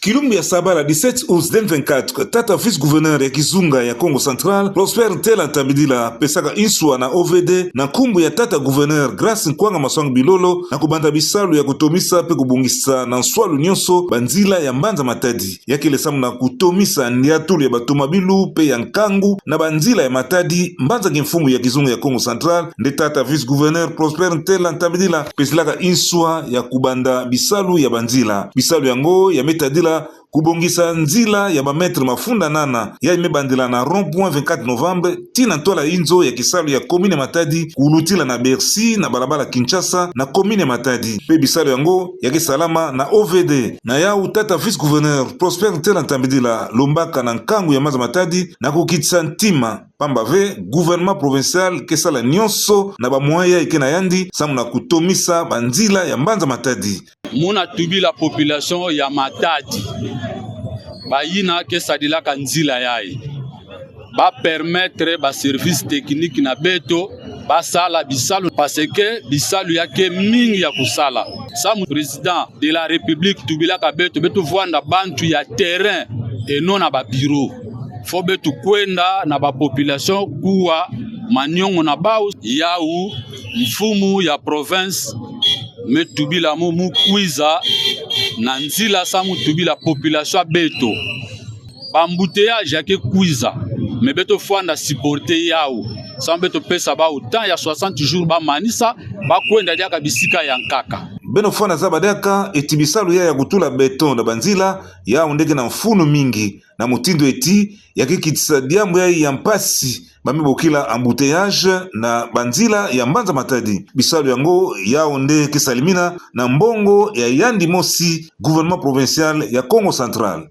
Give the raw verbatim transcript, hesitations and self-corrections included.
Kilumbu ya sabala dix-sept août deux mille vingt-quatre, tata vice-gouverneur ya kizunga ya Kongo Central, Prosper Ntela Ntabidila, pesaka inswa na O V D, na nkumbu ya tata gouverneur Grâce Nkwanga Masuang Bilolo, na kubanda bisalu ya kutomisa pe kubongisa na nswalu nyonso banzila ya mbanza Matadi. Ya kele samu na kutomisa ndiatulu ya batomabilu pe ya nkangu na banzila ya Matadi, mbanza kimfumu ya kizunga ya Kongo Central, nde tata vice-gouverneur Prosper Ntela Ntabidila pesilaka inswa ya kubanda bisalu ya banzila. Bisalu yango ya me tadila kubongisa nzila ya ba mètres mafunda nana, yayi me bandila na rond-point vingt-quatre novembre tii na ntwala inzo ya kisalu ya commune Matadi, kulutila na Bercy, na balabala Kinshasa, na commune Matadi. Pe bisalu yango ya ke salama na O V D. Na yawu, tata vice-gouverneur Prosper Ntela Ntabidila lombaka na nkangu ya mbanza Matadi na kukitisa ntima, pamba ve gouvernement provincial ke sala nyonso na ba moyens yayi ke na yandi samu na kutomisa banzila ya mbanza Matadi. Muna tubila population ya Matadi, bayina ke sadilaka nzila yayi, ba permettre ba service technique na beto ba sala bisalu, parce que bisalu ya ke mingi ya kusala. Samu président de la République tubilaka beto, beto vwanda bantu ya terrain et non na ba bureau. Faut beto kwenda na ba population kuwa maniongo na bawu. Yawu mfumu ya province me tubila mo mu kwiza na nzila samu tubila population ya beto. Ba embouteillages ya ke kwiza, mais beto fwanda supporter yawu samu beto pesa bawu temps ya soixante jours ba manisa, ba kwenda diaka bisika ya nkaka. Beno fwanda zaba diaka eti bisalu yayi ya kutula béton na banzila, yawu nde ke na mfunu mingi, na mutindu eti ya ke kitisa diambu yayi ya mpasi ba me bokila embouteillage na banzila ya mbanza Matadi. Bisalu yango yawu nde ke salimina na mbongo ya yandi mosi, gouvernement provincial ya Kongo Central.